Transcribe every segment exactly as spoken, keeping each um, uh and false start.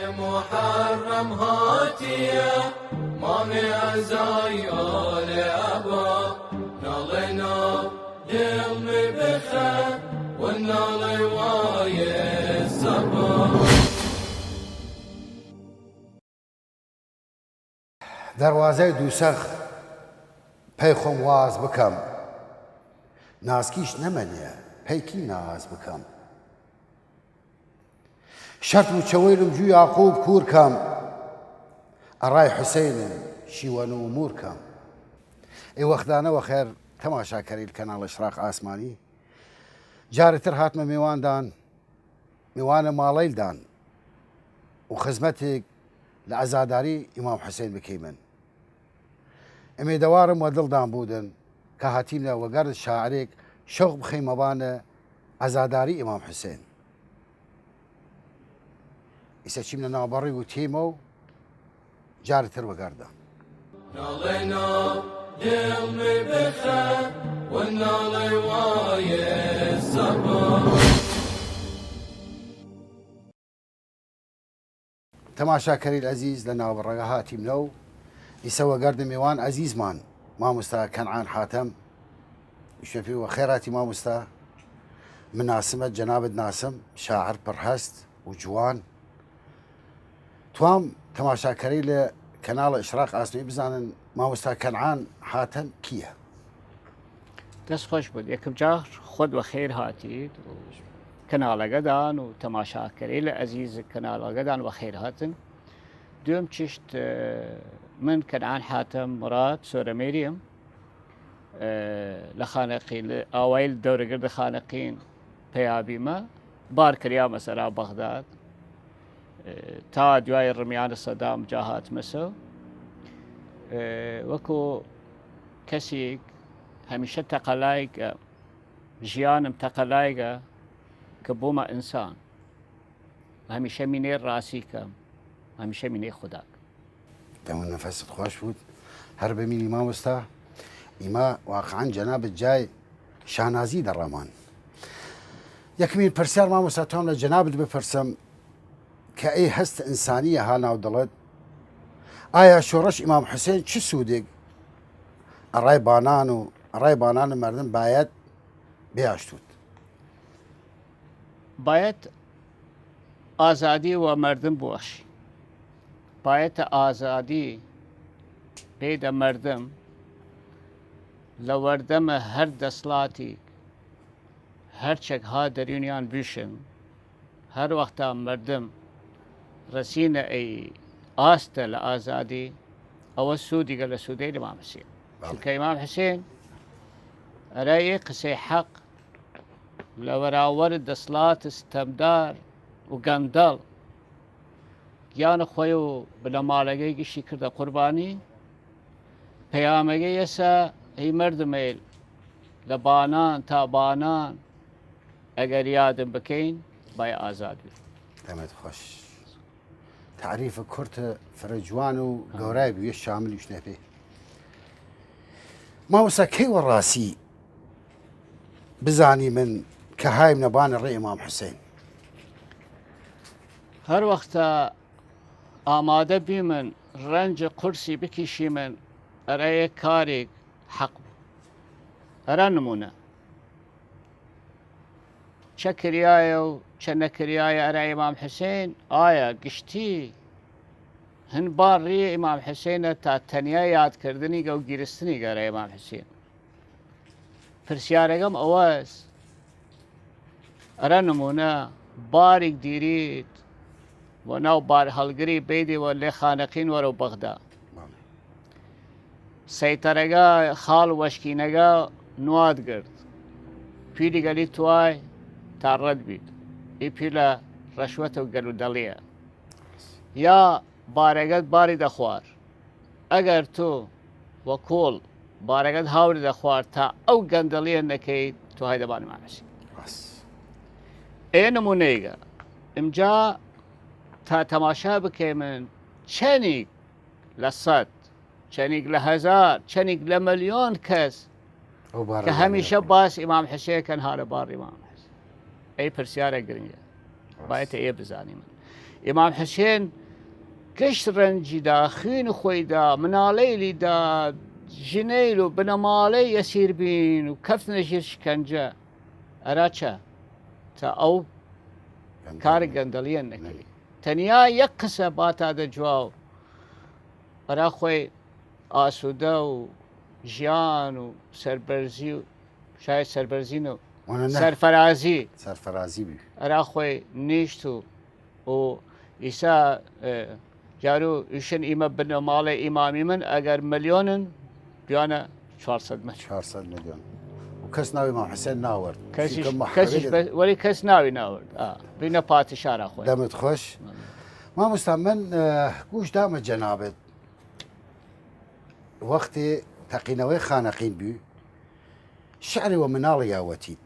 محرم هاتیە، مانێ عەزای ئالێ ئەبا، ناڵێ ناو دڵ می بخە، و ناڵێ وایێ سەبا. دەروازەی دووسەخ پەی خوەم واز بکەم، ناسکیش نەمەنیە پەی کی ناز بکەم. شەرت و چەوەیلم جوو یاقوب کوور کەم، ئەڕای حوسەینم شیوەن و موور کەم. ئێ وەختانە وەخێر تەماشاکەریل کەناڵ ئشراق ئاسمانی. جارێتر هاتمە مێواندان، مێوانە ماڵەیلدان و خزمەتێگ لە عەزاداری ئیمام حوسەین بکەیمن. ئمێدەوارم وە دڵدان بوودن کە هاتیمنە وەگەرد شاعرێگ شەوق بخەیمە بانە عەزاداری ئیمام حوسەین. ئیسە چیمنە ناوبەڕی و تیمە و جارتر وەگەردە. ناڵێ ناو دڵ می بخە، و ناڵێ وایێ سەبا. تەماشاکەریل عەزیز، لە ناوبڕەگە هاتیمنە و ئیسە وەگەرد مێوان عەزیزمان، ماموستا کەنعان حاتەم. ئیشەفی وە خێراتی ماموستا. من ناسمەت، جەنابت ناسم، شاعر پڕهەست و جوان. توام تەماشاکەریل کەناڵ ئشراق ئاسمی بزانن ماموستا کەنعان حاتەم کیە؟ دەس خوەش بوود. یەکم جار خوەد وە خێر هاتید و کەناڵەگەدان و تەماشاکەریل عەزیز کەناڵەگەدان وە خێر هاتن. دوێم چشت، ئێ، من کەنعان حاتەم مراد سۆرەمێریم. ئێ، لە خانەقین، لە ئاوایل دەورەگرد خانەقین پەیا بیمە، بار کریامە سەرا بەغداد. ئێ، تا دویای رمیانە سەدام جا هاتمەسە. ئێ، وەکو کەسیگ هەمیشە تەقەلایگە، ژیانم تەقەلایگە کە بوومە ئنسان. هەمیشە مینەی ڕاسی کەم، هەمیشە مینەی خودا کەم. دەم و نەفەست خوەش بوود. هەر بمینی ماموستا. ئیمە واقعەن جەنابت جای شانازی دەڕەمان. یەکمین پرسیار ماموستا توام لە جەنابت بپرسم کە ئەی هەست ئنسانیە ها ناو دڵت، ئایا شۆڕش ئیمام حوسێن چ سوودێگ ئەڕای بانان و ئەڕای بانان مەردم بایەت بیاشتوود؟ بایەت ئازادی وە مەردم بوەخشی. بایەتە ئازادی بەیدە مەردم لە وەردەمە هەر دەسڵاتیگ هەرچەگ ها دەریونیان بویشن، هەر وەختا مەردم رەسینە ئەی ئاستە لە ئازادی، ئەوە سوودیگە لە سوودەیل ئیمام حسین. بەڵێ. چونکە ئیمام حسین ئەرای ئێ قسەی حەق لە وەراوەر دەسڵات ستەمدار و گەندەڵ گیان خوەی و بنەماڵەگەی گشتی کردە قوربانی. پەیامەگەی ئەسە، ئەی مەردمەیل لە بانان تا بانان، ئەگەر یادم بکەین، بای ئازاد بین. دەمت خوەش. تعریف کورت فرە جوان و گەورای بویە شامل وشنە پێ. مامۆستا کەی وە ڕاسی بزانیمن کە هایمنە بانە ڕێ ئیمام حوسەین؟ هەر وەختە ئامادە بیمن ڕەنج قورسی بکیشیمن ئەرا یە کاریگ حەق بوو. ئەرا نمونە، چە کریایە و چە نەکریایە ئەرا ئیمام حوسەین، ئایا گشتی هن بار ڕیە ئیمام حوسەینە تا تەنیا یادکردنیگە و گیرستنیگە ئەرا ئیمام حوسەین؟ پرسیارەگەم ئەوەس، ئەرا نمونە، باریگ دیرید وە ناو بارهەڵگری بەیدی وە لێ خانەقین وەرەو بەغدا. بەڵێ. سەیتەرەگە خاڵ وەشکینەگە نواد گرد. پیلیگەلی توای تا ڕەد بید. ئی پیلە ڕەشوەتە و گەلودەڵیە. یا بارەگەت باری دەخوار. ئەگەر تو وە کوڵ بارەگەت هاوری دەخوار تا ئەو گەندەڵیە نەکەید، تو هایدە بان ئیمام حسین. ڕاست. ئێ نمونەیگە. ئمجا تا تەماشا بکەیمن چەنیگ لە سەد، چەنیگ لە هەزار، چەنیگ لە مەلیۆن کەس ئەو بارە کە هەمیشە باس ئیمام حسین کەن هالە بار ئیمام حسین. ئەی پرسیارە گرنگە. ڕاست. بایەتە ئێ بزانیمن. ئیمام حسێن گشت رەنجی دا، خوین خوەی دا، مناڵەیلی دا، ژنەیل و بنەماڵەی یەسیر بین و کەفتنە ژیر شکنجە. ئەرا چە؟ تا ئەو کار گەندەڵیەن نەکەی. تەنیا یەک قسە باتادە جواو، ئەرا خوەی ئاسوودە و ژیان و سەربەرزی و شاید سەربەرزی نەو، سەرفەرازی، سەرفەرازی بی. ئەرا خوەی نیشت و و ئیسا، ئێ، جارو ئیشن ئیمە بنەماڵەی ئیمامی من ئەگەر ملیۆنن بیانە چوار سەد ملیۆن. چوار سەد ملیۆن. و کەس ناوی ئیمام حسێن ناوەرد. کەسیش، کەسیش بە-، وەلی کەس ناوی ناوەرد. ئا، بینە پاتشارا خوەی. دەمت خوەش. مامۆستا، من، ئێ، گوش دامە جەنابت. وەختێ تەقینەوەی خانەقین بی، شعرێ وە مناڵێگا وەتید.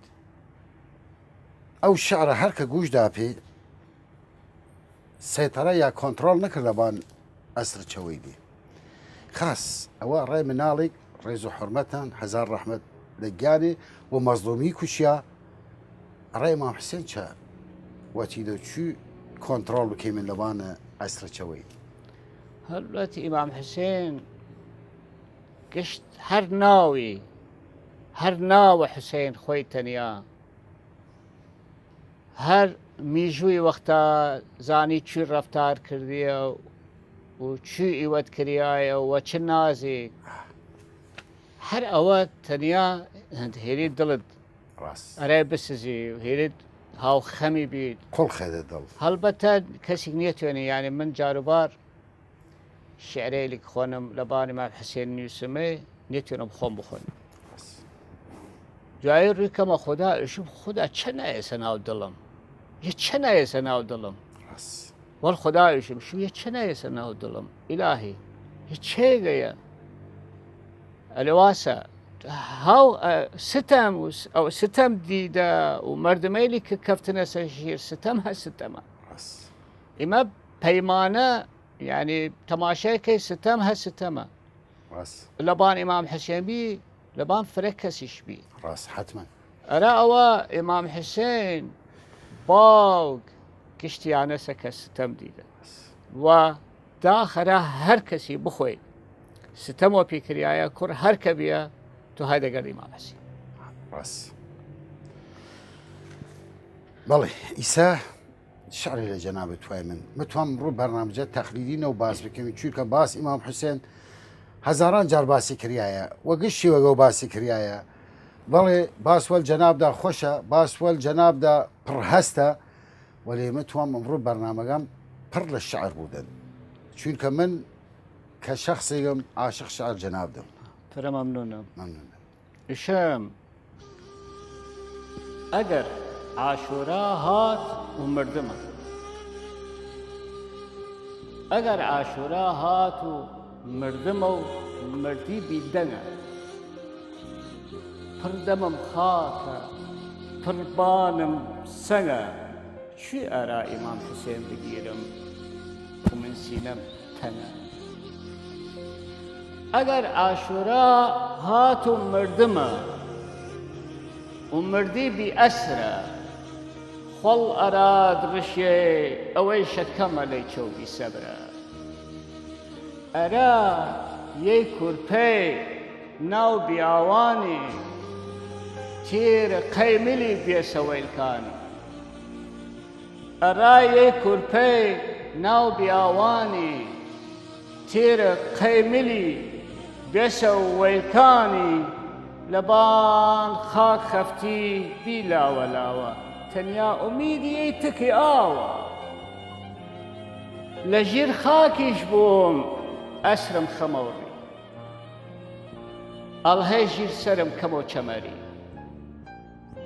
ئەو شعرە هەر کە گوش داپێ، سەیتەرە یا کۆنترۆڵ نەکرد لەبان ئەسر چەوەی بی. خاس ئەوە ڕێ مناڵێگ ڕێز و حورمەتان، هەزار ڕەحمەت لە گیانێ، و مەزلومی کوشیا. ڕێ ئیمام حسێن چە وەتیدە و چی کۆنترۆڵ بکەیمن لەبان ئەسر چەوەی؟ هەڵبەت ئیمام حسێن گشت هەر ناوی، هەر ناوە حسێن خوەی تەنیا، هەر میژووی وەختا زانی چی ڕەفتار کردیە و چی ئیوەت کریایە و چ نازی. هەر ئەوە تەنیا هێری دڵت ڕاست. ئەرای بسزی و هێری هاو خەمی بیت. قوڵ خێدە دڵ. هەڵبەتە کەسیک نیەتوێنێ، یعنی من جاروبار شعرەیلیگ خوەنم لەبان ئیمام حسێن نیوسمێ، نیەتوێنم خوەم بخوەنم. دویای روی کەمە خودا ئشم، خودا چە نایەسە ناو دڵم؟ یە چە نایەسە ناو دڵم؟ وەڵ خودا ئشم، شو یە چە نایەسە ناو دڵم؟ ئیلاهی، یە چێگەیە؟ ئەلواسە، هاو، ئە، ستەم و س-، ئەو ستەم دیدە و مەردمەیلی ک کەفتنەسە ژیر ستەم هە ستەمە. ئیمە پەیمانە یعنی، تەماشای کەی ستەم هە ستەمە. ڕاست. لەبان ئیمام حسێن بی، لەبان فرە کەسیش بی. ڕاست، حتماً. ئەرا ئەوە ئیمام حسێن باوگ گشتیانەسە کە ستەم دیدە. و داخەرا هەر کەسی بخۆی ستەم وە پیکریایە، کوڕ هەر کە بیە، تو هەر دەگەرد ئیمام حسێن. ڕاست. بەڵێ، ئیسا شعرێ لە جەنابت توای من. متوام ڕوو بەرنامجە تەقلیدی نەو باس بکەم، چونکە باس ئیمام حسێن هەزاران جار باسی کریایە، وە گشت شیوەگەو باسی کریایە. بەڵێ، باس وەل جەنابدا خوەشە، باس وەل جەنابدا پڕ هەستە، وەلێ متوام ئمڕوو بەرنامەگەم پڕ لە شعر بودن، چونکە من کە شەخسێگم عاشق شعر جەنابدم. فرە مەمنونم. مەمنونم. ئشم ئەگەر عاشورا هات و مردمە. ئەگەر عاشورا هات و مردمە و مردی بیدەنە، پڕ دەمم خاکە، پڕ بانم سەنگە، چی ئەرا ئیمام حسێن بگیرم و من سینەم تەنە؟ ئەگەر عاشورا هات و مردمە و مردی بی ئەسرە، خوەڵ ئەراد ڕشێ ئەوەی شەکەمە لەی چەو بی سەبرە. ئەرا یەی کورپەی ناو بیاوانی، تیر قەیملی بێسە وەیلکانی. ئەرا یەی کورپەی ناو بیاوانی، تیر قەیملی بێسە وەیلکانی، لەبان خاک خەفتی بی لاوە لاوە، تەنیا ئومیدی یەی تکی ئاوە. لە ژیر خاکیش بووم ئەسرم خەمەوڕی، ئەڵهەی ژیر سەرم کەمەو چەمەری.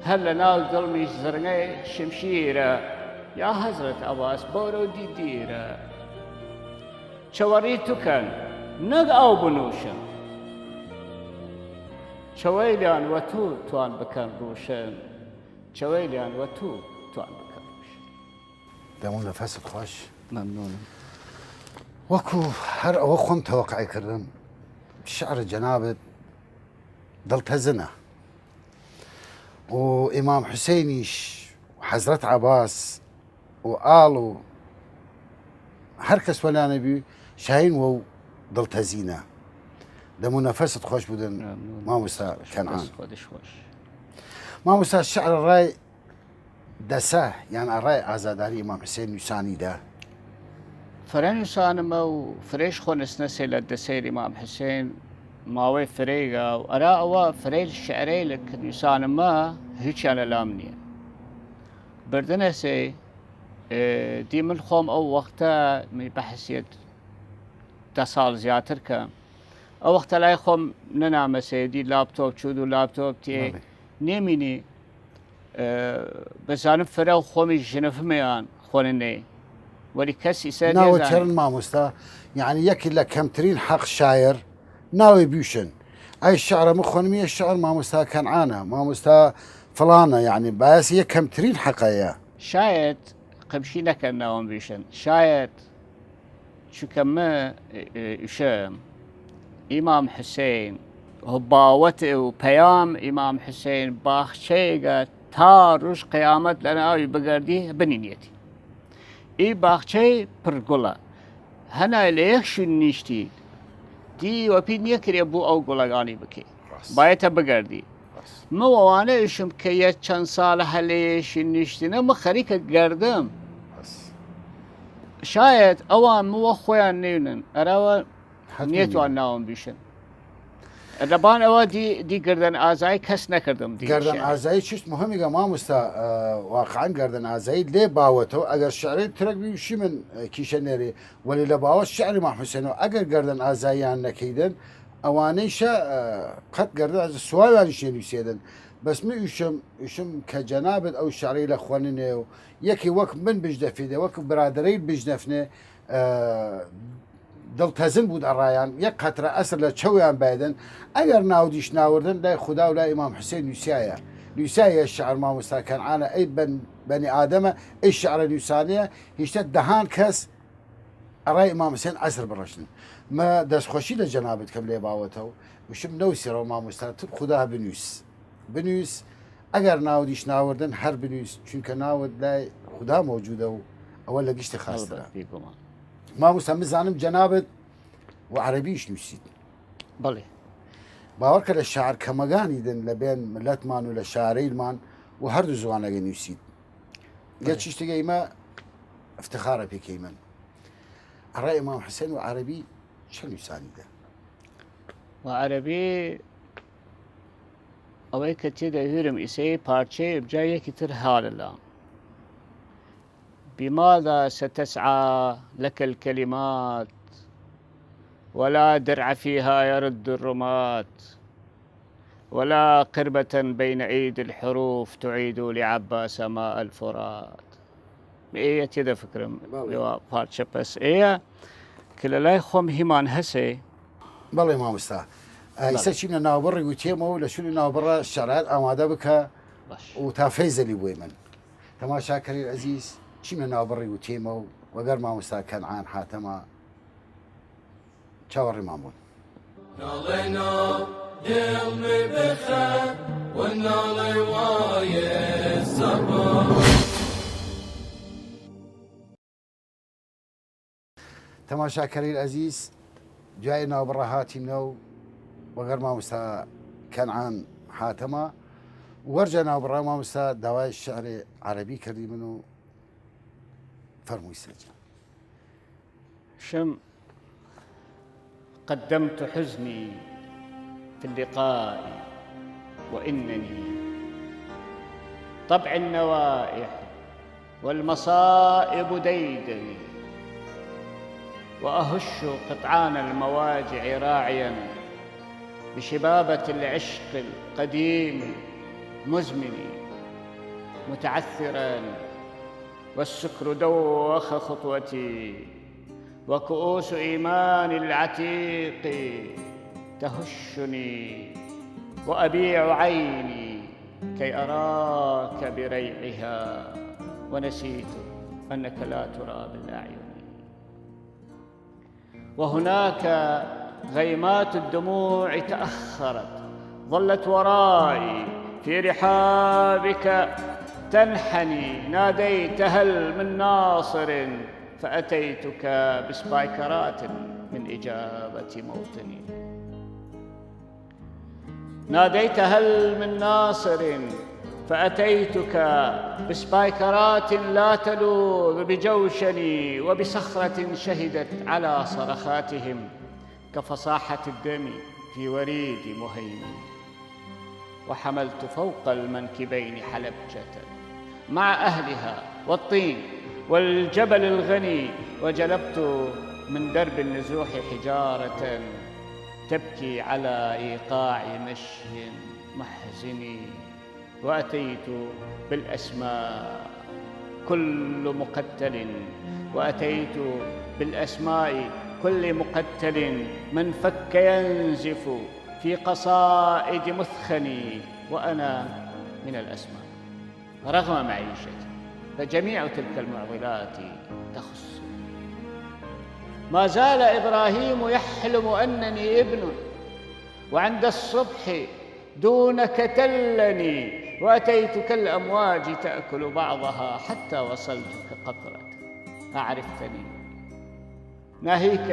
هەر لە ناو دڵمیش زرنگەی شمشیرە، یا حەزرەت عەباس بەورەو دیدیرە. چەوەڕی تو کەن نەگ ئاو بنووشن، چەوەیلیان وە تو توان بکەن ڕووشن، چەوەیلیان وە تو توان بکەن ڕووشن. دەم و نەفەست خوەش. مەمنونم. وەکو هەر ئەوە خوەم تەوەقع کردم، شعر جەنابت دڵتەزنە و ئیمام حوسەینیش، حەزرەت عەباس و ئاڵ و هەر کەس وەلانە بی، شاین وەو دڵتەزینە. دەم و نەفەست خوەش بودن، ماموستا کەنعان. دەست خۆش. ماموستا، شعر ڕای دەسە، یان ئەڕای ئازاداری ئیمام حسێن نویسانی دە؟ فرە نویسانمە و فرەیش خوەنستنەسەی لە دەسەیر ئیمام حسێن ماوەی فرەیگا و ئەرا ئەوە فرەیل شعرەیل ک نویسانمە هیچیان لەلام نییە. بردنەسەی، ئێ، دی من خوەم ئەو وەختە می بەحسیەت دە ساڵ زیاتر کەم. ئەو وەختە لای خوەم نەنامەسەی، دی لاپتۆپ چوود و لاپتۆپ تێ بەڵێ. نێمینی، ئێ، بزانم فرە و خوەمی ژنەفمێان خوەننەی. وەلی کەس ئیسە ناوە نێزانی. چەرن ماموستا، یعنی یەکی لە کەمترین حەق شاعر ناوی بیوشن. ئەی شعرە من خوەنمی، ئەی شعر ماموستا کەنعانە، ماموستا فلانە، یعنی باعث یە کەمترین حەقەیە. شاید قمشی نەکەن ناوم بیوشن. شاید چونکە م، ئێ، ئێ، ئیشم ئیمام حسین و باوەت و پەیام ئیمام حسین باخچەیگە تا روژ قیامەت لە ناوی بگەردی بنینیەتی. ئی باخچەی پر گوڵە. هەنای لە یەک شوین نیشتی، دی وەپی نیەکرێ بوو ئەو گوڵەگانی بکەی. ڕاست. بایەتە بگەردی. ڕاست. م وەوانە ئیشم کە یە چەن ساڵە هەلێشی نیشتینە، م خەریکە گەردم. ڕاست. شاید ئەوان م وە خوەیان نێونن. ئەراوە حەتمەن نێتوان نیە. ناوم بیشن. لەبان ئەوە دی، دی گردن ئازایی کەس نەکردم دی گردن شعر. ئازایی چشت مهمێگە ماموستا، ئە، واقعاً گردن ئازایی لێ باوەتەوە. ئەگەر شعرەی ترەک بی وشی من، ئە، کیشە نێری، وەلی لە باوەت شعری مام حوسێنەوە ئەگەر گردن ئازاییان نەکەیدن، ئەوانەیشە، ئە، قەت گردن ئازا سواویانیش نویسێدن. بەس من ئیشم، ئیشم کە جەنابت ئەو شعری لە خوەننێ و یەکی وەک من بجدەفیدێ، وەک برادەرەیل بجدەفنێ، ئە، دڵتەزن بوود ئەڕایان، یەک قەترە ئەسر لە چەویان بایدن، ئەگەر ناودیش ناوردن لای خودا و لای ئیمام حوسێن نویسیایە. نویسیایە شعر ماموستا کەنعانە، ئەی بەن-، بەنی ئادەمە، ئەی شعرە نویسانەیە، هیشتە دەهان کەس ئەڕای ئیمام حوسێن ئەسر بڕشتن. مە دەسخوەشی لە جەنابت کەم لێ باوەتەو، وشم نەوسیەڕەو ماموستا، تب خودا بنویس. بنویس، ئەگەر ناودیش ناوردن هەر بنویس، چونکە ناود لای خودا مەوجودە و ئەوە لە گشت خاسترە. هەڵبەت، بیگومان. ماموستا، من زانم جەنابت وە عەرەبیش نووسیت. بەڵێ. باوەڕ کە لە شار کەمەگانی دن لە بێن ملەتمان و لە شارەیلمان و هەردوو زوانەگە نووسیت. یە بەڵێ. چیشتگە ئیمە افتخارە پێکەیمن. ئەڕای ئیمام حسێن و عەرەبی چە نووسانی دە؟ و عەرەبی ئەوەی کە تێدە هویرم ئیسەی پارچەی بجا یەکی تر هالە لام. بماذا ستسعى لك الكلمات، ولا درع فيها يرد الرماة، ولا قربة بين أيدي الحروف تعيد لعباس ماء الفرات. ئێە تێدە فکرم بەڵێ. لەوە پارچە پەس ئێە کە لە لای خۆم هیمان هەسێ. بەڵێ مامۆستا. ئە، بەڵێ. ئیسە چیمنە ناوبڕی وتێمە و لە شوونی ناوبڕە شەرایەت ئامادە بکە باش. و تا فەیزەلی بووی من. تەماشاکەری عزیز، چیمە ناوبڕی وتێمە و وەگەر مامۆستا کەنعان حاتەمە چاوەڕێمان بوون. ناڵێ نا، دڵ بخە، و ناڵێ وایە سەبا. تەماشاکەری عزیز، دوای ناوبڕە هاتیمنە و وەگەر مامۆستا کەنعان حاتەمە. وەرجە ناوبڕە مامۆستا داوای شعر عەرەبی کردی من و فەرمووی سەرجە. شم قدمت حزني في اللقاء، وإنني طبع النوائح والمصائب ديدني، وأهش قطعان المواجع راعيا بشبابة العشق القديم مزمني، متعثرا والسكر دوخ خطوتي، وكؤوس إيماني العتيق تهشني، وأبيع عيني كي أراك بريعها، ونسيت أنك لا ترى بالأعين. وهناك غيمات الدموع تأخرت، ظلت ورائي في رحابك تنحني، ناديت: هل من ناصر؟ فأتيتك بسبايكرات من إجابة موطني. ناديت: هل من ناصر؟ فأتيتك بسبايكرات لا تلوذ بجوشني وبصخرة شهدت على صرخاتهم كفصاحة الدم في وريد مهيمن. وحملت فوق المنكبين حلبجة مع أهلها والطين والجبل الغني، وجلبت من درب النزوح حجارة تبكي على إيقاع مشي محزن. وأتيت بالأسماء كل مقتل، وأتيت بالأسماء كل مقتل من فك ينزف في قصائد مثخني وأنا من الأسماء رغم معيشتي، فجميع تلك المعضلات تخصني. ما زال إبراهيم يحلم أنني ابن، وعند الصبح دونك تلني، وأتيت كالأمواج تأكل بعضها حتى وصلتك قطرة أعرفتني. ناهيك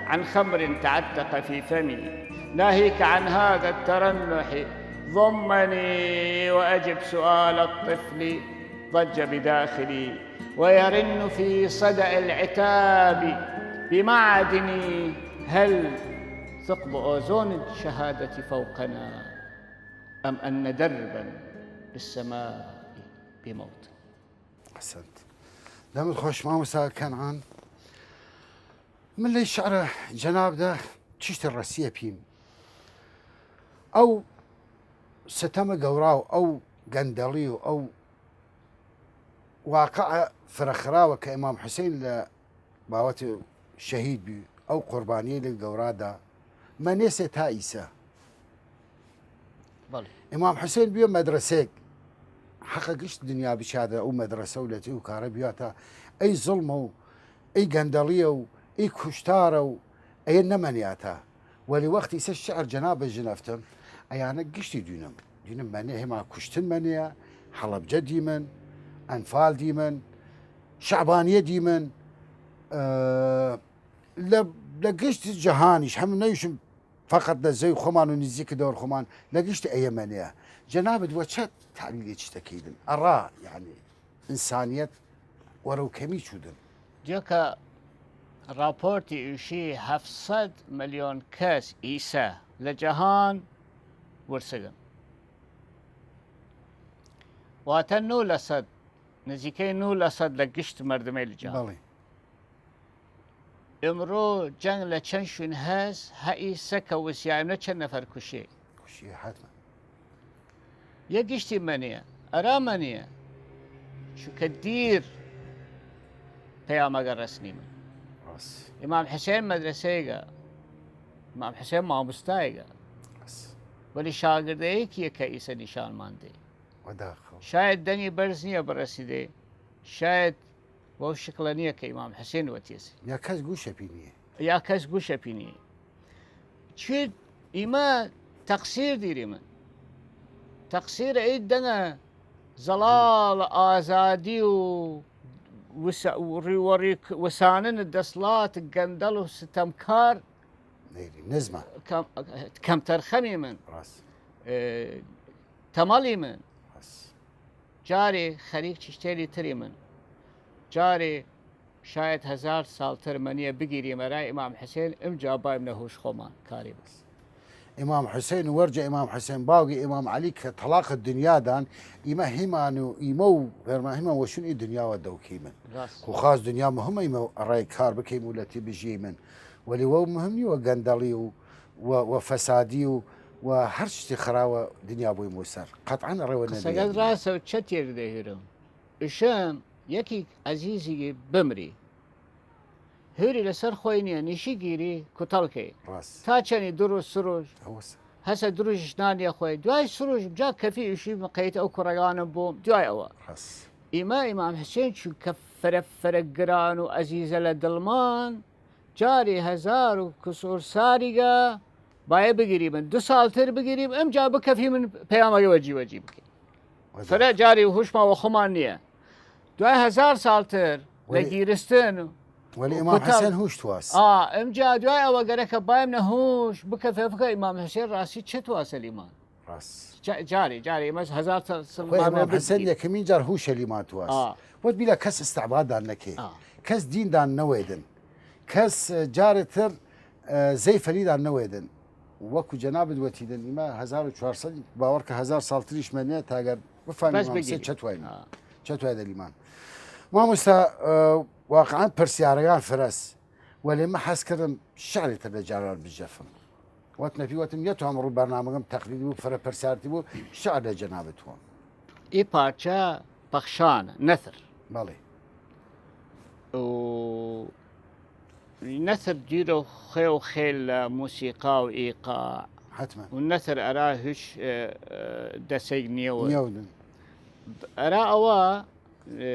عن خمر تعتق في فمي، ناهيك عن هذا الترنح، ضمني وأجب سؤال الطفل ضج بداخلي ويرن في صدأ العتاب بمعدني: هل ثقب أوزون الشهادة فوقنا، أم أن دربا بالسماء بموت؟ ئەحسەنت. دەمت خوەش ماموسا کەنعان. من لەی شعرە جەنابدە چشتە رەسیە پیم. ئەو ستەمە گەورا و ئەو گەندەڵی و ئەو واقعە فرە خراوە کە ئیمام حوسەین لە باوەت شەهید بی، ئەو قوربانیەی لە گەورادا مەنێسێ تا ئیسە. بەڵێ. ئیمام حوسەین بیە مەدرەسەیگ، حەقە گشت دنیا بچادە ئەو مەدرەسە و لەتی و کارە بیاتە ئەی زڵمە و ئەی گەندەڵیە و ئەی کوشتارە و ئەیە نەمەنیاتە. وەلی وەخت ئیسە شعر جەناب بە ژنەفتم، ئەیانە گشتی دوینم. دوینم مەنێ هێما کوشتن مەنێە، حەڵەبجە دیمن، ئەنفال دیمن، شەعبانیە دیمن، ئە، لە، لە گشت جەهانیش، هەم نەیشم فەقەت لە زەوی خۆمان و نزیک دەور خۆمان، لە گشت ئەیە مەنێە. جەنابت وە چە تعبیرێکی تەکەیدن؟ ئەڕا، یعنی، ئینسانیەت وەرەو کەمی چوودن؟ دیۆ کە راپۆرتی ئوشی هەفت سەد ملیۆن کەس ئیسە لە جەهان ورسگن. واتە نو لە سەد، نزیکەی نو لە سەد لە گشت مەردمەیل جەهان. بەڵێ. ئمڕوو جەنگ لە چەن شوین هەس، هە ئیسە کە وسیایمنە چەن نەفەر کوشێ. کوشیە، حەتمەن. یە گشتی مەنیە، ئەرا مەنیە. چونکە دیر پەیامەگە رەسنیمن. ڕاست. ئیمام حسێن مەدرەسەیگە، ئیمام حسێن ماموستایگە. ڕاست. وەلی شاگردەیەکیە کە ئیسە نیشانمان دەی. وەداخەوە. شاید دەنگی بەرز نییە بڕەسیدەی، شاید وەو شکڵە نییە کە ئیمام حسێن وەتیەسی. یا کەس گووشە پی نییە. یا کەس گووشە پی نییە. چوید ئیمە تەقسیر دیریمن. تەقسیر ئەی دەنگە زەڵاڵ ئازادی و وس-، و ڕی-، وەڕی-، وسانن دەسڵات گەندەڵ و ستەمکار نەیری، نزمە. کەم-، کەمتەر خەمیمن. ڕاست. ئێ، تەمەڵیمن. ڕاست. جارێ خەریک چشتێلی تریمن. جارێ شاید هەزار ساڵتر مەنیە بگیریم ئەرای ئیمام حسێن، ئمجا بایم نەهوش خۆمان کاری بس. ئیمام حسێن و وەرجە ئیمام حسێن باوگی ئیمام عەلی کە تەڵاق دنیا دان، ئیمە هیمان و ئیمە و غێرمان هیمان وەشون ئی دنیاوە دەوکیمن. ڕاست. خو خاس دنیا مهمە ئیمە ئەڕای کار بکەیم و لەتی بژیمن. وەلی وەو مهم نیە وە گەندەڵی و، و، و فەسادی و، و هەر شتی خراوە دنیا بوویم و سەر. قەتعەن ئەڕێوە قسەگەت نەدیە. ڕاستە و چە تێر دەهێرم. ئشم یەکیک عەزیزی بمری. هێری لەسەر خۆی نییە، نیشی گیری کوتەڵ کەی. ڕاست. تا چەنی دو روژ، سروژ. ئەوەس. هەسە دروژش نانیە خۆی. دوای سروژ جا کەفی ئشی مقەیت ئەو کوڕەگانم بووم. دوای ئەوە. ڕاست. ئیمە ئیمام حسێن چونکە فرە فرە گران و عەزیزە لە دڵمان، جاری هەزار و کسور ساریگە بایە بگیریمن، دو ساڵتر بگیریم، ئمجا بکەفیمن پەیامەگە وەجی وەجی بکەین. وەجی. فرە جاری و هوشما وە خۆمان نییە. دوای هەزار ساڵتر لە وەلی گیرستن و وەلی ئیمام حسێن هوش تواس. ئا، ئمجا دوای ئەوە گەرەکە بایم نە هوش بکەفێ فکە ئیمام حسێن ڕاسی چ تواسە لیمان. ڕاس. جا-، جارێ، جارێ ئێمە هەزار سەر، سەر ئیمام حسێن بگرین. یەکەمین جار هوشە لیمان تواس. ئا. وەت بیلە کەس ئستعبادان نەکێ. ئا. کەس دیندان نەوێدن. کەس، ئە، جارێ تر، ئە، زەی فەلیدان نەوێدن. وەکو جەنابت وەتیدن، ئیمە هەزار و چوار سەد، باوەڕ کە هەزار ساڵ تریش مەنێ، تاگەر بفهمیم بەس ئەم سێ بگیریم. چەتوانین. ئا. چەتوای دە لیمان. مامۆستا، ئە، واقعاً پرسیارەگان فرەس. وەلێ مە حەز کردم شعرێ تر لە جاران بجەفم. وەت نەفی وەتم یە توام ڕوو بەرنامەگەم تەقلیدی بوو، فرە پرسیارتی بوو، شعر لە جەنابت وەم. ئی پارچە پەخشانە، نەثر. بەڵێ. و نەثر دویرە خێ و خێل لە موسیقا و ئیقاع. حتماً. و نەثر ئەرا هیچ، ئێ، ئێ، دەسێگ نیەوە. نیەودن. ئەرا ئەوە، ئێ،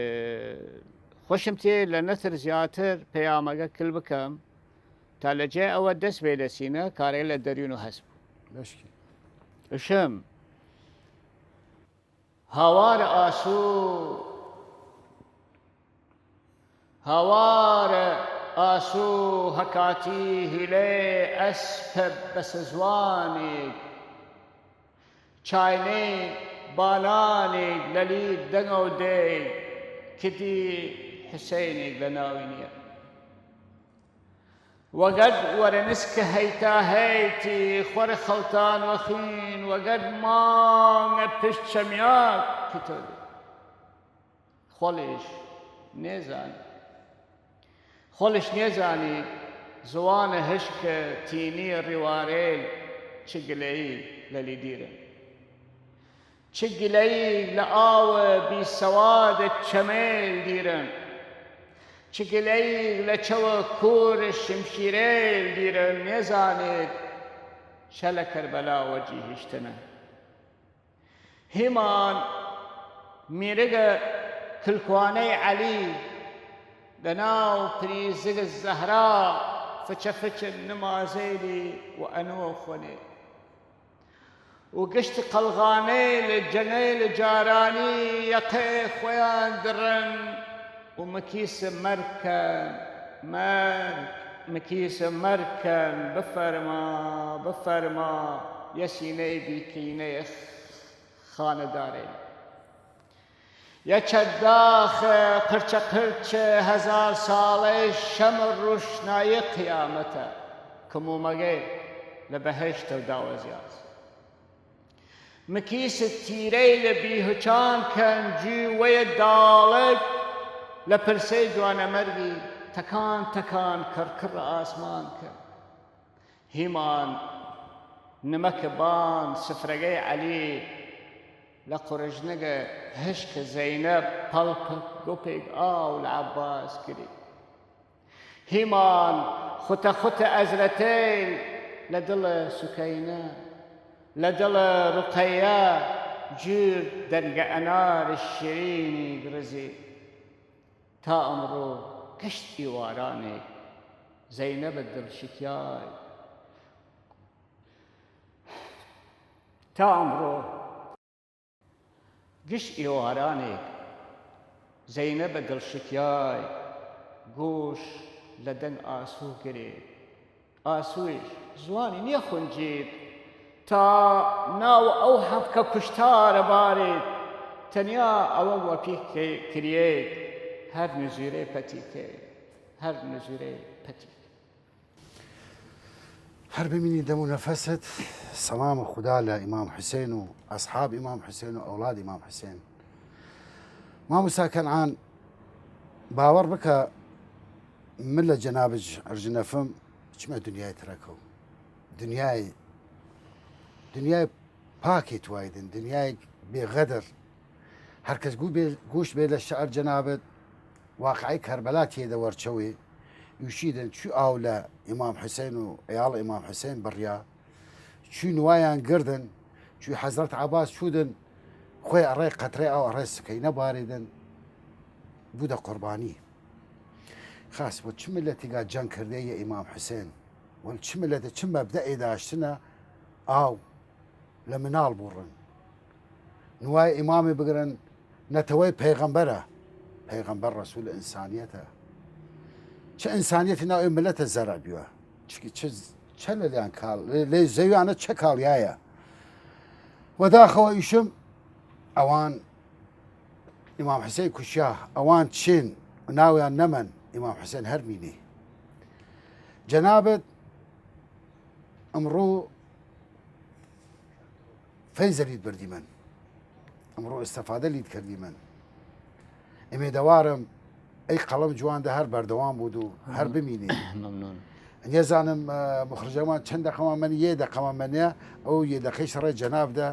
خوەشم تێ لە نەثر زیاتر پەیامەگە کل بکەم، تا لە جێ ئەوە دەس بێ لە سینە کارێ لە دەریون و هەس بوو. بەشکی. ئشم. هاوارە ئاسوو، هاوارە ئاسوو هەکاتی هیلێ ئەسپە بەسە زوانێگ، چاینێ بانانێگ لەلی دەنگەو دێ، کدی حسێنێگ لە ناوی نیە. وەگەرد وەرە نسکە هەیتا هەیتی خوەر خەڵتان وەخین، وەگەرد مانگە پشت چەمیاک کتۆدی. خوەڵیش نێزان. خوەڵیش نێزانی زوانە هشکە تینی ڕیوارێل چ گلەیی لەلی دیرن. چ گلەییگ لە ئاوە بیسەوادە چەمەیل دیرن، چ گلەییگ لە چەوە کورە شمشیرەیل دیرن، نێزانێد چە لە کەربەلا وەجی هیشتنە. هیمان میرگە کلکوانەی عەلی، لە ناو پریزگە زەهرا فچە فچە نمازەیلی و ئەنوە خوەنێ. و گشت قەڵغانەیل جەنەیل جارانی یەقەێ خوەیان درن و مکیسە مەرگ کەن، مەرگ، مکیسە مەرگ کەن، بفەرما، بفەرما، یە سینەی بیکینەی خانەدارەیل. یە چەرداخە پرچە پرچە هەزار ساڵەی شەمە رووشنایی قیامەتە، ک مومەگەی لە بەهەشتەو داوەزیاس. مکیسە تیرەیلە بیهچان کەن، جوی وەیە داڵگ لە پرسەی جوانەمەرگی تەکان تەکان کڕکڕ ئاسمان کەن. هیمان نمەکە بان سفرەگەی عەلی، لە قورژنگە هشکە زەینەب پەڵپک گوپێگ ئاو لە عەباس گری. هیمان خوتە خوتە ئەزرەتەیل لە دڵە سوکەینە، لە دڵە ڕوقەیە جوور دەنگە ئەنار شیرینیگ رزی. تا ئمڕوو گشت ئیوارانێگ زەینەبە دڵشکیای. تا ئمڕوو گشت ئیوارانێگ زەینەبە دڵشکیای، گوش لە دەنگ ئاسوو گرێ. ئاسوویش زوانی نیەخونجید تا ناو ئەو هەفکە کوشتارە بارێد، تەنیا ئەوە وەپی کریەید هەر نزیرەی پەتیکەید، هەر نزیرەی پەتیک. هەر بمینی دەم و نەفەست. سەڵام و خودا لە ئیمام حوسێن و ئەسحاب ئیمام حوسێن و ئەوڵاد ئیمام حوسێن. ماموسا کەنعان، باوەڕ بکە، من لە جەنابج ئەرجنەفم، چمە دنیای ترەکەو. دنیای، دنیای پاکی توایدن، دنیای بێغەدر. هەر کەس گو بێ-، گوش بێ لە شعر جەنابت، واقعی کەربەلا تێدە وەرچەوێ، یوشیدن چوی ئاو لە ئیمام حوسێن و عیاڵ ئیمام حوسێن بڕیا، چوی نوایان گردن، چوی حەزرەت عەباس چوودن، خوەی ئەڕێ قەترەی ئاو ئەڕێ سکەینە باریدن، بوودە قوربانی. خاس وە چ ملەتیگا جەنگ کردێ یە ئیمام حوسێن؟ وەل چ ملەتە چ مەبدەئێ داشتنە ئاو لە مناڵ بوڕن؟ نوای ئیمامی بگرن، نەتەوەی پەیغەمبەرە، پەیغەمبەر ڕەسول ئنسانیەتە. چە ئنسانیەتی ناو ئێ ملەتە زەرە بیوە. چ، چ، چە لەلیان کاڵ، لە، لە زەویانە چە کاڵیایە. وەداخەوە ئیشم ئەوان ئیمام حسین کوشیا، ئەوان چین ناویان نەمەن، ئیمام حسین هەر مینی. جەنابت ئمڕوو فەیزە لید بردیمن، ئمڕوو ئستەفادە لید کردیمن. ئمێدەوارم ئەی قەڵەم جوان دە هەر بەردەوام بود و هەر بمینی. مەمنون. نێزانم، ئە، مخرجەمان چەند دەقەمان مەنی، یێ دەقەمان مەنیە، ئەو یێ دەقەی شەڕێ جەناب دە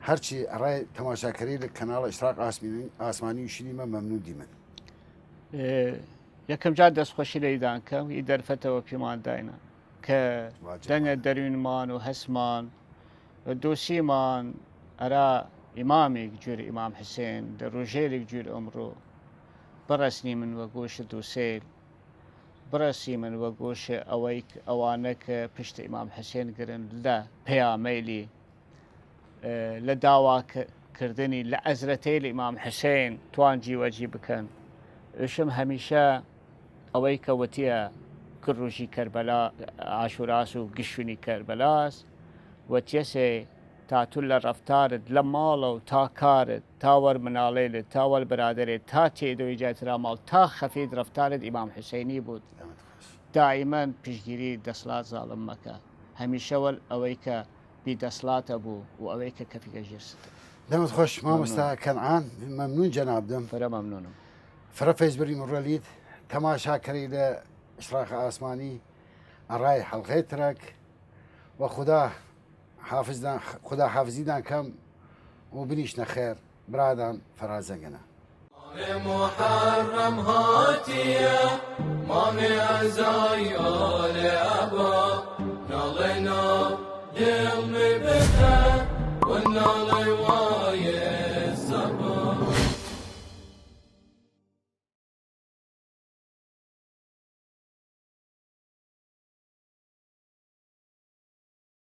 هەرچی ئەڕای تەماشاکەری لە کەناڵ ئشراق ئاسمانی، ئاسمانی وشینیمە مەمنون دیمن. ئێ، یەکەم جار دەستخوەشی لەیدان کەم، ئی دەرفەتەوە پیمان داینە کە واجب دەنگە دەروینمان و هەسمان و دوسیمان ئەرا ئیمامیگ جوور ئیمام حسین دە رووژێلیگ جوور ئمڕوو بڕەسنیمن وە گوش دوسێل، بڕەسیمن وە گوش ئەوەی ک ئەوانە ک پشت ئیمام حسین گرن لە پەیامەیلی، ئێ، لە داوا ک-، کردنی لە عەزرەتەیل ئیمام حسین توان جیوەجی بکەن. ئشم هەمیشە ئەوەی کە وتیە ک رووژی کەربەلا ئاشوراس و گشتونی کەربەلاس، وتیەسێ تا تو لە رەفتارد لە ماڵەو تا کارد تا وەر مناڵەیلد تا وەر برادەرێد تا تێدەوەی جاترا ماڵ تا خەفید رەفتارد ئیمام حسینی بود. دائیمەن پشتگیری دەسڵات زاڵم مەکە، هەمیشە وەل ئەوەی کە بی دەسڵاتە بوو و ئەوەی کە کەفیگە ژێر ستم. دەمت خوش مامۆستا کەنعان، مەمنون جەنابدم. فرە مەمنونم. فرە فەیز بری مڕەلید تەماشا کەری لە ئشراق ئاسمانی ئەڕای حەڵقەی ترەک و خودا حافظدان، خودا حافظیدان کەم و بنیشنە خێر برادان فەرازەگەنە. مانێ محرم هاتیە، مانێ ئەزای ئالێ